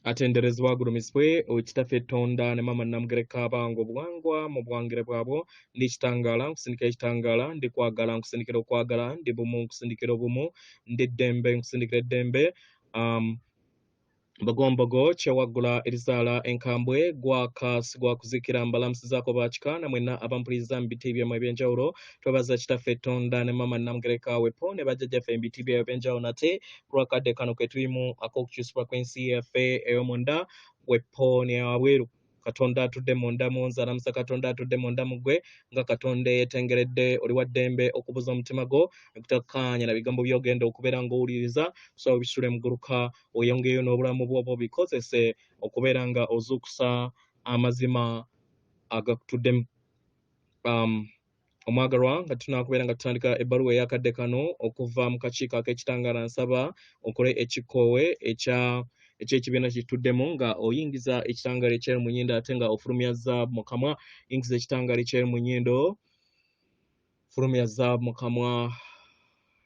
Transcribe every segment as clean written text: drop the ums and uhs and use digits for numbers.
Atenderezebwa agulumizibwe Kitaffe Tonda ne Maama Namugereka abange obuwangwa mu buwangire bwabwo. Ndi kitangaala nkusindikira ekitangaala, ndi kwagala nkusindikira okwagala, ndi bumu nkusindikira obumu, ndi ddembe nkusindikira eddembe. Mbogombogo kyewaggula erizaala enkambwe gwaka sigwakuzikira mbalamusizaako bakika na mwenna abampuliriza mu biti byemmwe eby'enjawulo. Twebaza Kitaffe Tonda ne Maama Namugereka wepo ne bajjajjaffe mu biti byabwe eby'enjawulo nate kulwakadde kano ke tulimu ak'okukyusibwa kw'ensi yaffe ey'omunda wepo neyawabweru. Katonda atudde munda mu nze alamusa Katonda atudde munda mu ggwe nga Katonda eyeetengeredde oli wa ddembe okubuza omutima gwo okutakkaanya na bigambo by'ogenda okubeera ng'owuliriza so obisule muguluka oyongeyo n'obulamu bwo oba obikozese okubeera nga ozuukusa amazima agakutuddemu. Omwagalwa nga tunaakubeera nga tutandika ebbaluwa ey'akadde kano okuva mu kakiiko ak'ekitangaala nsaba okole ekikoowe ekya eky'ekibiina kituddemu nga oyingiza ekitangaala ekyeru mu nnyindo ate nga ofulumya zaabu mu kamwa. Yingiza ekitangaala ekyeru mu nnyindo, fulumya zaabu mu kamwa.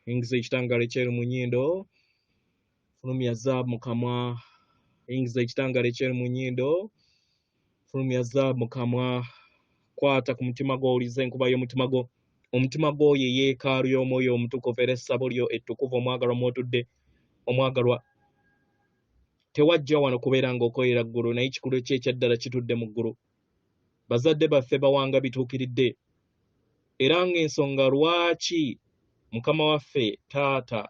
Yingiza ekitangaala ekyeru mu nnyindo, fulumya zaabu mu kamwa. Yingiza ekitangaala ekyeru mu nnyindo, fulumya zaabu mu kamwa. Kwata ku mutima gwo owulize enkuba y'omutima gwo. Omutima gwo ye yeekaalu y'omwoyo omutukuvu era essabo lyo ettukuvu omwagalwa mw'otudde. Omwagalwa tewajja wano kubeera ng'okolera ggulu naye ekikulu kye ekyaddala kitudde mu ggulu. Bazadde baffe bawanga bituukiridde era ng'ensonga lwaki Mukama waffe taata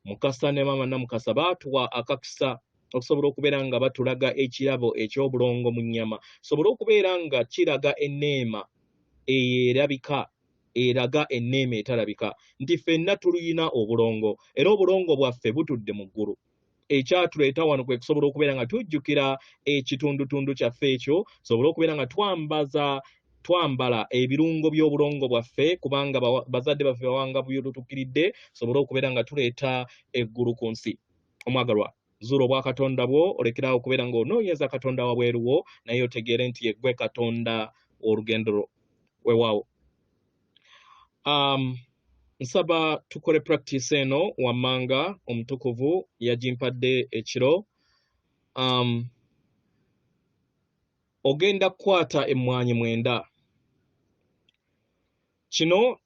Mukasa ne maama Namukasa baatuwa akakisa okusobola okubeera nga batulaga ekirabo eky'obulongo mu nnyama sobole okubeera nga kiraga enneema eyo erabika eraga enneema etalabika nti ffenna tulina obulongo era obulongo bwaffe butudde mu ggulu. Ekyatuleeta wano kwe kusobola okubeera nga tujjukira ekitundutundu kyaffe ekyo sobole okubeera nga twambaza twambala ebirungo by'obulongo bwaffe kubanga bazadde baffe bawanga bulutukiridde sobole okubeera nga tuleeta eggulu ku nsi. Omwagalwa zuula obwakatonda bwo olekerawo okubeera ng'onoonyeza Katonda wabweru wo naye otegeere nti yeggwe Katonda olugendo lwo. Weewaawo. Nsaba tukole practice eno wammanga omutukuvu yagimpadde ekiro. Ogenda kukwata emmwanyi 9. Kino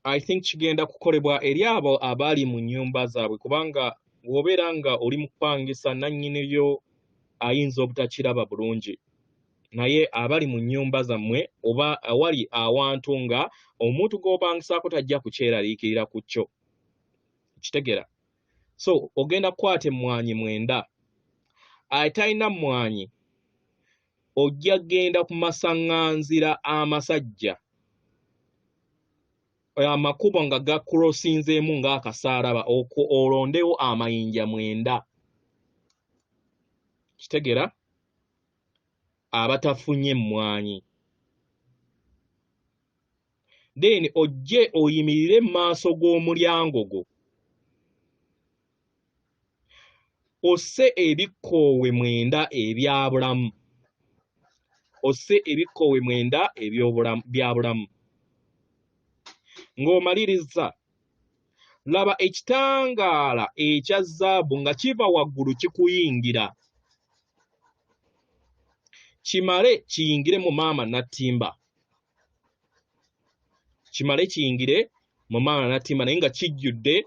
I think kigenda kukolebwa eri abo abali mu nnyumba zaabwe kubanga bw'obeera nga oli mu kupangisa nannyini lyo ayinza obutakiraba bulungi. Naye abali mu nnyumba zammwe oba awali awantu nga omuntu gw'opangisaako tajja kukyeraliikirira ku kyo. Kitegera. So ogenda kukwata emmwanyi 9. Atalina mmwanyi ojja kugenda ku masaŋŋanzira amasajja amakubo nga gakurosinzeemu ng'akasaalaba okwo olondewo amayinja 9. Kitegera abatafunye mmwanyi. Then ojje oyimirire mu maaso g'omulyango gwo osse ebikkoowe 9 ebya bulamu. Osse ebikkoowe 9 eby'obulamu bya bulamu. Ng'omaliriza laba ekitangaala ekya zaabu nga kiva waggulu kikuyingira. Kimale kiyingire mu maama Nattimba. Kimale kiyingire mu maama Nattimba naye nga kijjudde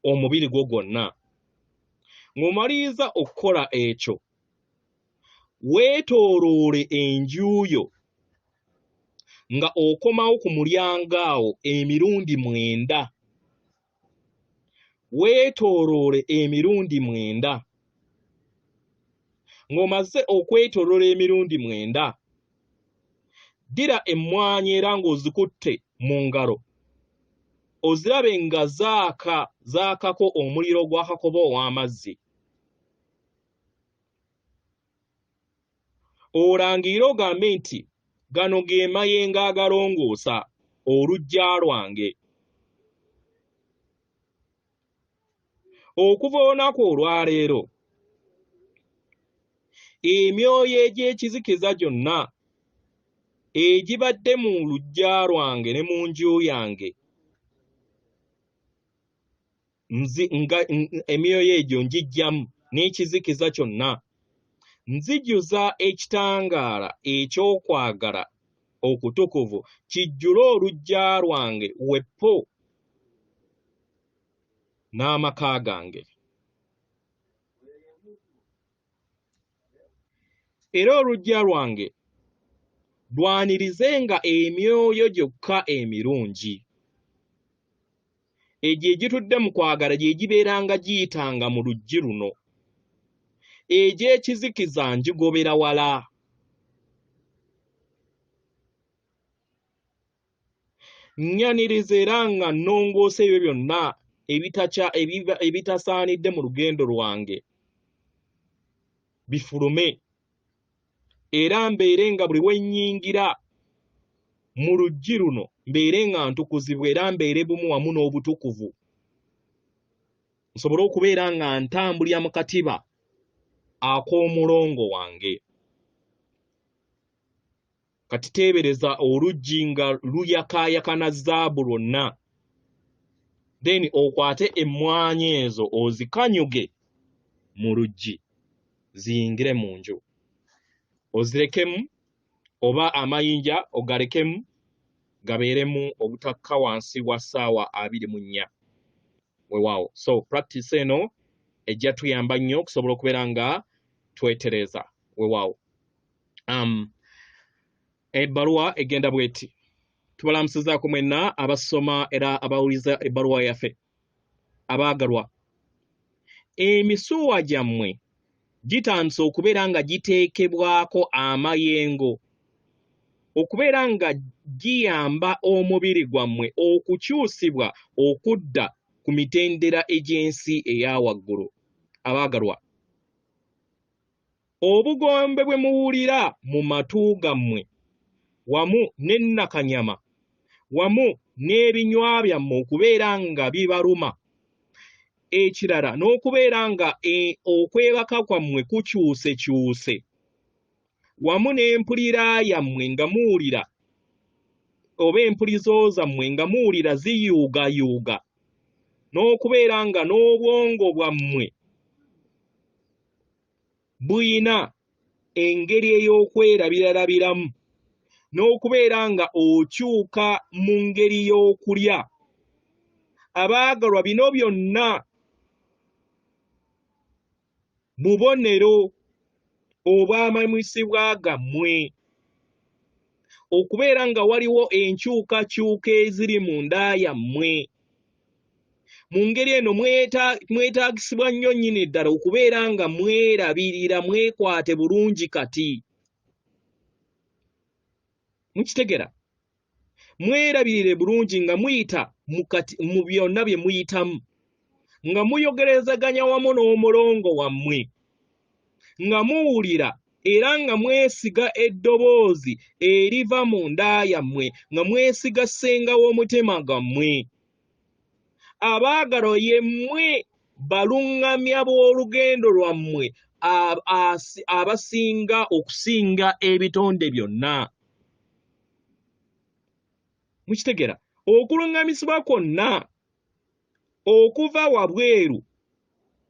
omubiri gwo gwonna. Ng'omaliriza okukola ekyo, weetooloole enju yo nga okomawo ku mulyango awo emirundi 9. Weetooloole emirundi 9. Ng'omaze okwetooloola emirundi 9, ddira emmwanyi era ng'ozikutte mu ngalo ozirabe nga zaaka zaakako omuliro gwa kakoba ow'amazzi. Olangirire ogambe nti gano ge mayengo agalongoosa oluggya lwange. Okuva olunaku olwaleero emyoyo egy'ekizikiza gyonna egibadde mu luggya lwange ne mu nju yange Emyoyo egyo ngiggyamu n'ekizikiza kyonna. Nzijuza ekitangaala eky'okwagala okutukuvu kijjule oluggya lwange weppo n'amaka gange. Era oluggya lwange lwanirizenga emyoyo gyokka emirungi. Egyo egitudde mu kwagala gye gibeeranga giyitanga mu luggi luno. Egy'ekizikiza ngigobera wala. Nnyaniriza era nga nnongoosa ebyo byonna ebitasaanidde mu lugendo lwange bifulume. Era mbeere nga buli we nnyingira mu luggi luno mbeere nga ntukuzibwa era mbeere bumu wamu n'obutukuvu. Nsobole okubeera nga ntambulira mu katiba ak'omulongo wange. Kati teebereza oluggi nga luyakaayakana zaabu lwonna. Then okwate emmwanyi ezo ozikanyuge mu luggi ziyingire mu nju. Ozirekemu oba amayinja ogalekemu gabeeremu obutakka wansi wa ssaawa 24. Weewaawo. So practice eno ejja tuyamba nnyo okusobola okubeera nga twetereeza. Weewaawo. Ebbaluwa egenda bw'eti. Tubalamusizaako mwenna abasoma era abawuliza ebbaluwa yaffe. Abaagalwa, emisuwa gyammwe gitandise okubeera nga giteekebwako amayengo okubeera nga giyamba omubiri gwammwe okukyusibwa okudda ku mitendera egy'ensi eya waggulu. Abaagalwa, obugombe bwe muwulira mu matu gammwe wamu n'ennakanyama wamu n'ebinywa byammwe okubeera nga bibaluma, ekirala n'okubeera nga okwebaka kwammwe kukyusekyuse wamu n'empulira yammwe nga muwulira oba empulizo zammwe nga muwulira ziyuugayuuga, n'okubeera nga n'obwongo bwammwe buyina engeri ey'okwerabiralabiramu, n'okubeera nga okyuka mu ngeri y'okulya. Abaagalwa, bino byonna bubonero obw'amanyisibwa gammwe okubeera nga waliwo enkyukakyuka eziri munda yammwe. Mu ngeri eno mwetaagisibwa nnyo nnyini ddala okubeera nga mwerabirira, mwekwate bulungi kati. Mukitegera? Mwerabirire bulungi nga muyita mu byonna bye muyitamu, nga muyogerezaganya wamu n'omulongo wammwe, nga muwulira era nga mwesiga eddoboozi eriva munda yammwe, nga mwesiga ssenga w'omutima gwammwe. Abaagalwa, ye mmwe baluŋŋamya b'olugendo lwammwe abasinga okusinga ebitonde byonna. Mukitegera? Okuluŋŋamisibwa kwonna okuva wabweru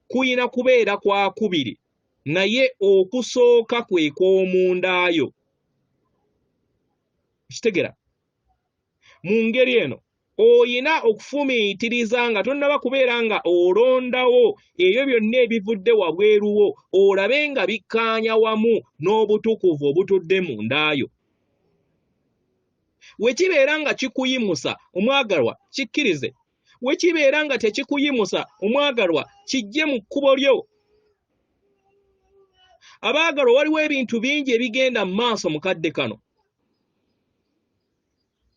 kuyina kubeera kwakubiri, naye okusooka kwe kw'omundaayo. Mukitegera? Mu ngeri eno oyina okufumiitiriza nga tonnaba kubeera nga olondawo ebyo byonna ebivudde wabweru wo, olabe nga bikkaanya wamu n'obutukuvu obutudde mundaayo. We kibeera nga kikuyimusa, omwagalwa, kikkirize. We kibeera nga tekikuyimusa, omwagalwa, kijje mu kkubo lyo. Abaagalwa, waliwo ebintu bingi ebigenda mu maaso mu kadde kano,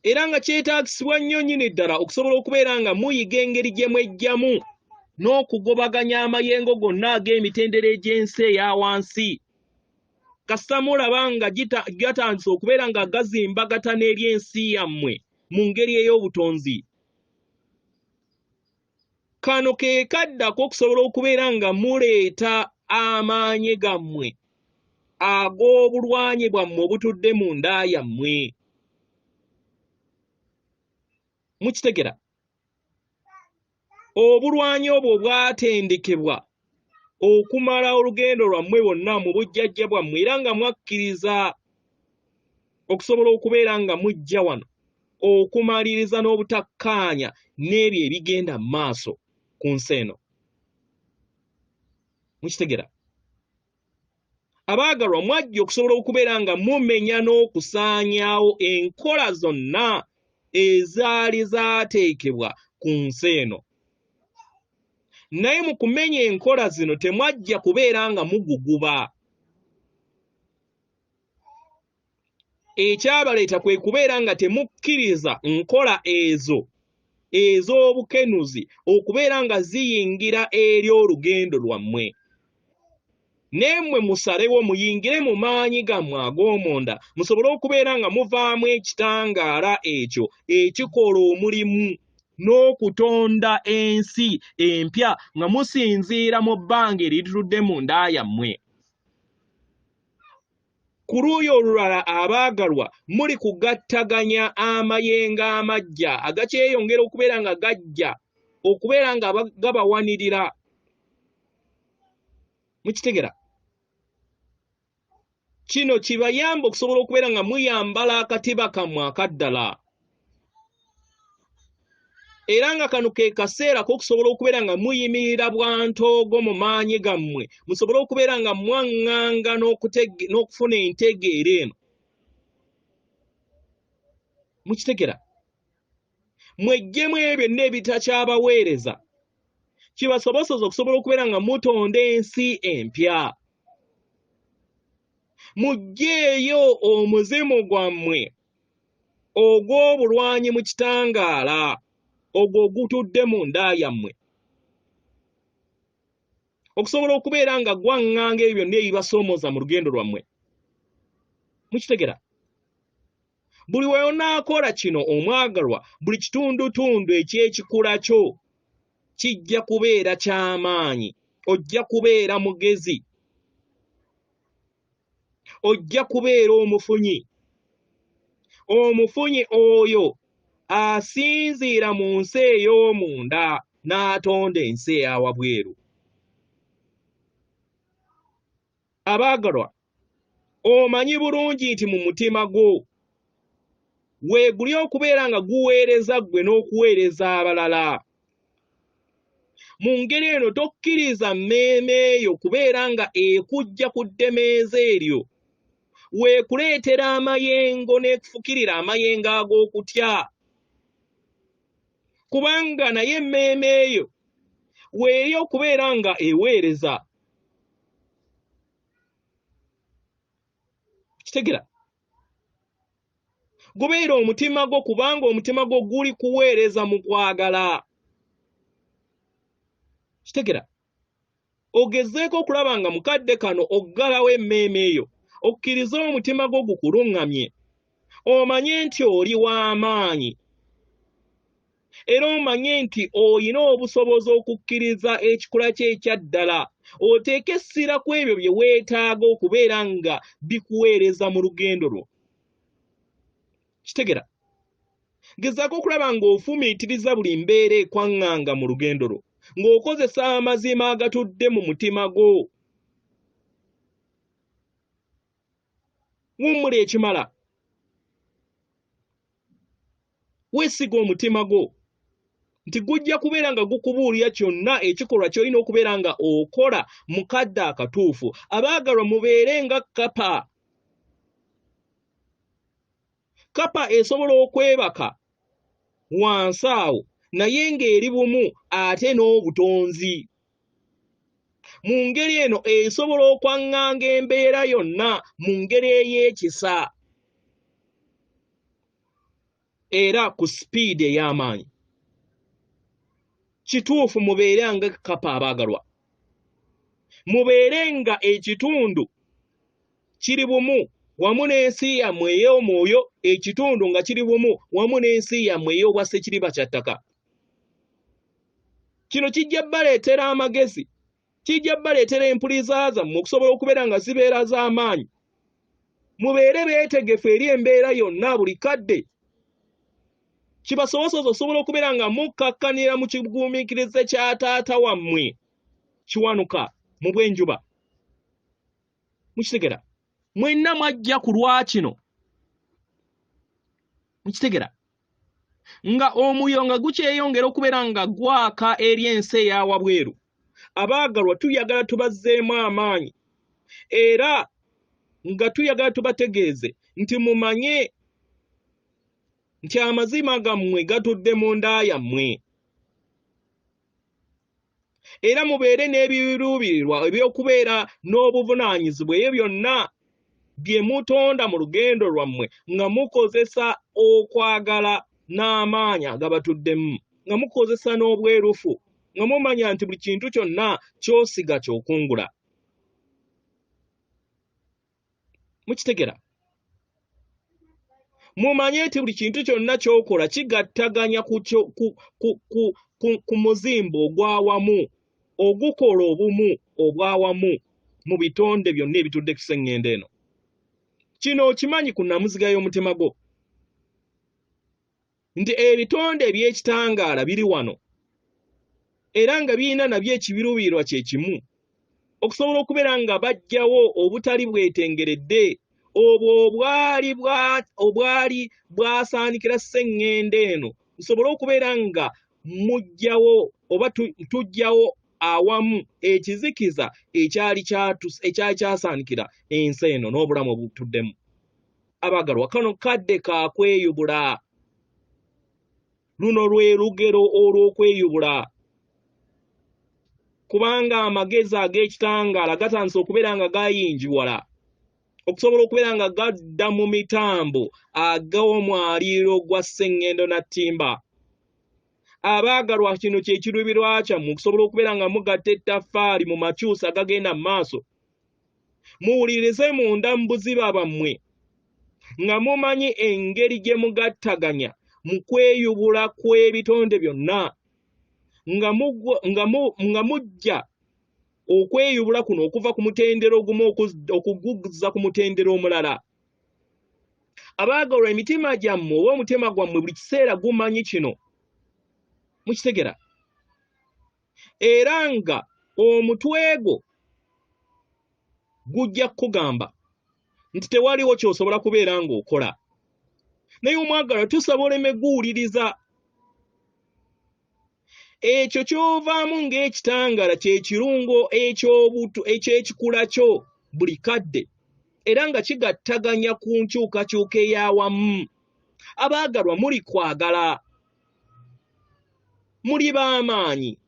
era nga kyetaagisibwa nnyo nnyini ddala okusobola okubeera nga muyiga engeri gye mwejjamu n'okugobaganya amayengo gonna ag'emitendera egy'ensi eya wansi. Kasita mulaba nga gatandise okubeera nga gazimbagatana eri ensi yammwe mu ngeri ey'obutonzi, kano ke kaddako okusobola okubeera nga muleeta amaanyi gammwe ag'obulwanyi bwammwe obutudde munda yammwe. Mukitegera? Obulwanyi obwo bwatendekebwa okumala olugendo lwammwe bonna mu bujjajja bwammwe, era nga mwakkiriza okusobola okubeera nga mujja wano okumaliriza n'obutakkaanya n'ebyo ebigenda mu maaso ku nsi eno. Mukitegera? Abaagalwa, mwajja okusobola okubeera nga mumenya n'okusaanyaawo enkola zonna ezaali zaateekebwa ku nsi eno. Naye mu kumenya enkola zino temwajja kubeera nga muguguba. Ekyabaleeta kwe kubeera nga temukkiriza nkola ezo ez'obukenuzi okubeera nga ziyingira eri olugendo lwammwe. Naye mmwe musalewo muyingire mu maanyi gammwe ag'omunda musobole okubeera nga muvaamu ekitangaala ekyo ekikola omulimu n'okutonda ensi empya nga musinziira mu bbanga eritudde mu nda yammwe. Ku luuyi olulala, abaagalwa, muli kugattaganya amayengo amaggya agakyeyongera okubeera nga gajja okubeera nga gabawanirira. Mukitegera? Kino kibayamba okusobola okubeera nga muyambala akatiba kammwe akaddala. Era nga kano ke kaseera k'okusobola okubeera nga muyimirira bwa ntoogo mu maanyi gammwe, musobole okubeera nga mwaŋŋanga n'okufuna entegeera eno. Mukitegera? Mweggyemu ebyo byonna ebitakyabaweereza, kibasoboseze okusobola okubeera nga mutonda ensi empya. Muggyeeyo omuzimu gwammwe ogw'obulwanyi mu kitangaala ogwo ogutudde mu nda yammwe, okusobola okubeera nga gwaŋŋanga ebyo byonna ebibasoomooza mu lugendo lwammwe. Mukitegera? Buli we onaakola kino, omwagalwa, buli kitundutundu eky'ekikula kyo kijja kubeera ky'amaanyi, ojja kubeera mugezi, ojja kubeera omufunyi. Omufunyi oyo asinziira mu nsi ey'omunda n'atonda ensi eyawabweru. Abaagalwa, omanyi bulungi nti mu mutima gwo weeguli okubeera nga guweereza ggwe n'okuweereza abalala. Mu ngeri eno tokkiriza mmeeme eyo kubeera nga ekujja ku ddemeeza eryo weekuleetera amayengo n'ekufukirira amayengo ag'okutya, kubanga naye emmeeme eyo weeri okubeera nga eweereza. Kitegera? Gubeera omutima gwo, kubanga omutima gwo guli kuweereza mu kwagala. Kitegera? Ogezeeko okulaba nga mukadde kano oggalawo emmeeme eyo, okkirize omutima gwo gukuluŋŋamye, omanye nti oli w'amaanyi, era omanye nti olina obusobozi okukkiriza ekikula kye ekya ddala, oteeke essira ku ebyo bye weetaaga okubeera nga bikuweereza mu lugendo lwo. Kitegera? Gezaako okulaba ng'ofumiitiriza buli mbeera ekwaŋŋanga mu lugendo lwo, ng'okozesa amazima agatudde mu mutima gwo. Wummula ekimala. Weesiga omutima gwo nti gujja kubeera nga gukubuulira kyonna ekikolwa ky'olina okubeera nga okola mu kadde akatuufu. Abaagalwa, mubeere nga kkapa. Kkapa esobola okwebaka wansi awo naye ng'eri bumu ate n'obutonzi. Mu ngeri eno esobola okwaŋŋanga embeera yonna mu ngeri ey'ekisa era ku sipiidi ey'amaanyi. Kituufu mubeere nga kkapa, abaagalwa. Mubeere nga ekitundu kiri bumu wamu n'ensi yammwe ey'omwoyo, ekitundu nga kiri bumu wamu n'ensi yammwe ey'obwa ssekiriba kya ttaka. Kino kijja baleetera amagezi, kijja baleetera empuliza zammwe okusobola okubeera nga zibeera z'amaanyi. Mubeere beetegefu eri embeera yonna buli kadde. Kibasobozesa okusobola okubeera nga mukkakkanira mu kigumiikiriza kya taata wammwe Kiwanuka mu bw'enjuba. Mukitegera? Mwenna mwajja ku lwa kino. Mukitegera? Nga omuliro nga gukyeyongera okubeera nga gwaka eri ensi eya wabweru. Abaagalwa tuyagala tubazzeemu amaanyi era nga tuyagala tubategeeze nti mumanye nti amazima gammwe gatudde munda yammwe era mubeere n'ebiruubirirwa eby'okubeera n'obuvunaanyizibwa ebyo byonna bye mutonda mu lugendo lwammwe nga mukozesa okwagala n'amaanyi agabatuddemu nga mukozesa n'obwerufu nga mumanya nti buli kintu kyonna ky'osiga ky'okungula. Mukitegera? Mumanye nti buli kintu kyonna ky'okola kigattaganya ku, ku, ku, ku, ku, ku muzimbo ogw'awamu ogukola obumu obw'awamu mu bitonde byonna ebitudde ku sseŋŋendo eno. Kino okimanyi ku nnamuziga y'omutima gwo nti ebitonde eby'ekitangaala biri wano era nga birina nabyo ekibiruubirirwa kye kimu okusobola okubeera nga baggyawo obutali bwetengeredde obwo obwali obwali bwasaanikira sseŋŋendo eno nsobole okubeera nga muggyawo oba tuggyawo awamu ekizikiza ekyali ekyali kyasaanikira ensi eno n'obulamu obutuddemu. Abagalwa, kano kadde ka kweyubula. Luno lwe lugero olw'okweyubula kubanga amagezi ag'ekitangaala gatandise okubeera nga gayinjiwala okusobola okubeera nga gadda mu mitambo ag'omwaliiro gwa Sseŋŋendo na Ttimba. Abaagalwa, kino kye kiruubirwa kyammwe okusobola okubeera nga mugatta ettaffaali mu makyusa agagenda mu maaso. Muwulirize munda mu buziba bwammwe nga mumanyi engeri gye mugattaganya mu kweyubula kw'ebitonde byonna nga mujja okweyubula kuno okuva ku mutendera ogumu okuguzza ku mutendera omulala. Abaagalwa, emitima gyammwe oba omutima gwammwe buli kiseera gumanyi kino. Mukitegera? Era nga omutwe gwo gujja kukugamba nti tewaliwo ky'osobola kubeera ng'okola. Naye omwagalwa tusaba oleme guwuliriza. Ekyo ky'ovaamu ng'ekitangaala kye kirungo eky'obutu eky'ekikula kyo buli kadde era nga kigattaganya ku nkyukakyuka ey'awamu. Abaagalwa muli kwagala. Muli b'amaanyi.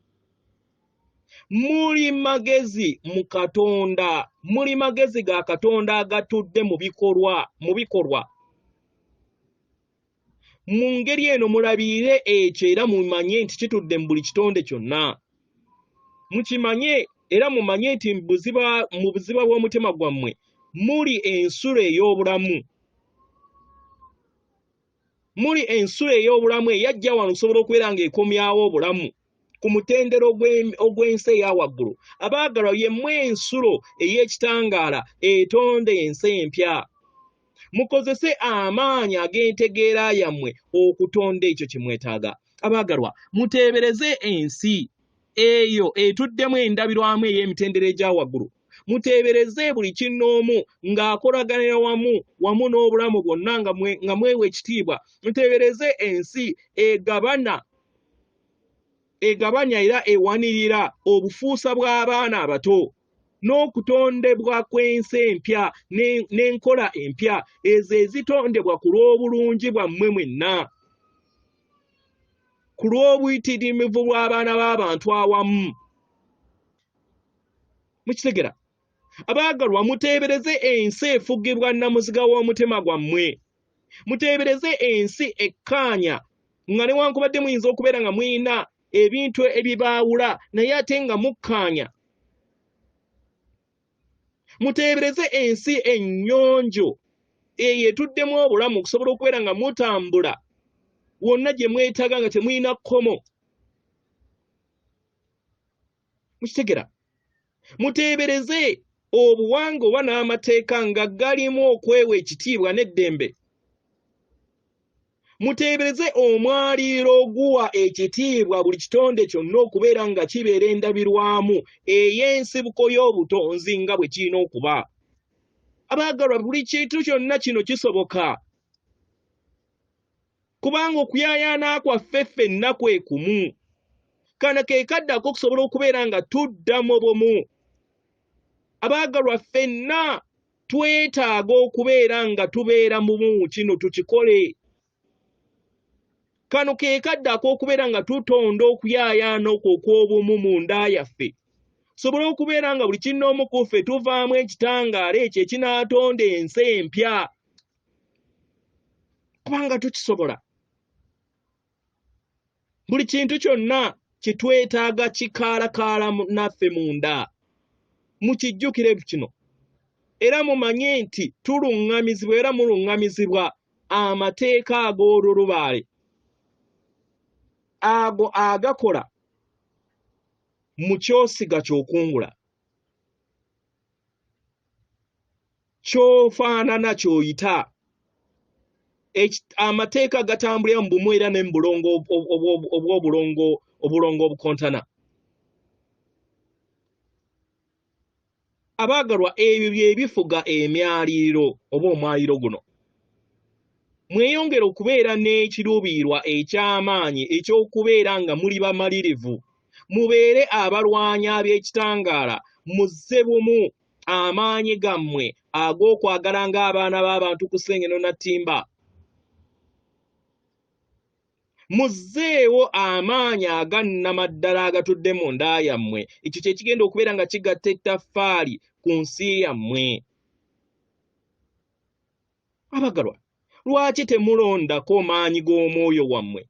Muli magezi mu Katonda. Muli magezi ga Katonda agatudde mu bikolwa mu bikolwa. Mu ngeri eno mulabirire ekyo era mumanye nti kitudde mu buli kitonde kyonna. Mukimanye era mumanye nti mu buziba bw'omutima gwammwe muli ensulo ey'obulamu. Muli ensulo ey'obulamu eyajja wano okusobola okubeera ng'ekomyawo obulamu ku mutendera ogw'ensi eya waggulu. Abaagalwa, yemmwe ensulo ey'ekitangaala etonda ensi empya. Mukozese amaanyi ag'entegeera yammwe okutonda ekyo kye mwetaaga. Abaagalwa, muteebereze ensi eyo etuddemu endabirwamu ey'emitendera egya waggulu. Muteebereze buli kinnoomu ng'akolaganira wamu wamu n'obulamu bwonna nga mwewa ekitiibwa. Muteebereze ensi egabana egabanya era ewanirira obufuusa bw'abaana abato n'okutondebwa kw'ensi empya n'enkola empya ezo ezitondebwa ku lw'obulungi bwammwe mwenna, ku lw'obuyitirivu bw'abaana b'abantu awamu. Mukitegera? Abaagalwa, muteebereze ensi efugibwa nnamuziga w'omutima gwammwe. Muteebereze ensi ekkaanya nga newankubadde muyinza okubeera nga mulina ebintu ebibaawula naye ate nga mukkaanya. Muteebereze ensi ennyonjo eyo etuddemu obulamu okusobola okubeera nga mutambula wonna gye mwetaaga nga temulina kkomo. Mukitegera? Muteebereze obuwangwa oba n'amateeka nga galimu okwewa ekitiibwa n'eddembe. Muteebereze omwaliiro oguwa ekitiibwa buli kitonde kyonna okubeera nga kibeera endabirwamu ey'ensibuko y'obutonzi nga bwe kirina okuba. Abaagalwa, buli kintu kyonna kino kisoboka, kubanga okuyaayaana kwaffe ffenna kwe kumu. Kano ke kadde ak'okusobola okubeera nga tudda mu bumu. Abaagalwa, ffenna twetaaga okubeera nga tubeera mumu, kino tukikole. Kano ke kadde ak'okubeera nga tutonda okuyaayaana okwo okw'obumu mu nda yaffe, tusobole okubeera nga buli kinnoomu ku ffe tuvaamu ekitangaala ekyo ekinaatonda ensi empya, kubanga tukisobola. Buli kintu kyonna kye twetaaga kikaalakaala naffe munda. Mukijjukire kino era mumanye nti tuluŋŋamizibwa era muluŋŋamizibwa amateeka ag'olulubaale ago agakola mu ky'osiga ky'okungula, ky'ofaanana ky'oyita. Amateeka gatambulira mu bumu era ne mu bulongo obw'obulongo, obulongo obukontana. Abaagalwa, ebyo bye bifuga emyaliiro oba omwaliiro guno. Mweyongere okubeera n'ekiruubirirwa eky'amaanyi eky'okubeera nga muli bamalirivu. Mubeere abalwanyi ab'ekitangaala, muzze bumu amaanyi gammwe ag'okwagala ng'abaana b'abantu ku Ssengendo Nattimba. Muzzeewo amaanyi aga nnamaddala agatudde mu nda yammwe. Ekyo kye kigenda okubeera nga kigatta ettaffaali ku nsi yammwe. Abagalwa, lwaki temulondako maanyi g'omwoyo wammwe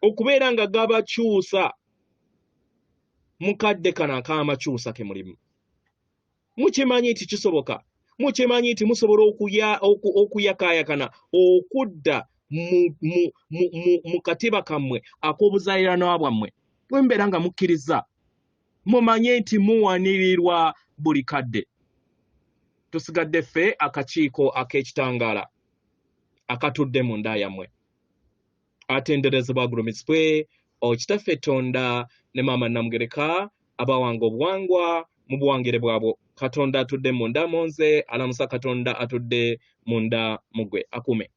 okubeera nga gabakyusa mu kadde kano ak'amakyusa ke mulimu? Mukimanyi nti kisoboka. Mukimanyi nti musobola okuyakaayakana okudda mu katiba kammwe ak'obuzaaliranwa bwammwe. Bwe mubeera nga mukkiriza, mumanye nti muwanirirwa buli kadde. Tusigadde ffe akakiiko ak'ekitangaala akatudde mu nda yammwe. Atenderezebwa agulumizibwe Kitaffe Tonda ne Maama Namugereka abawanga obuwangwa mu buwangire bwabwo. Katonda atudde munda mu nze alamusa Katonda atudde munda mu ggwe. Akuume.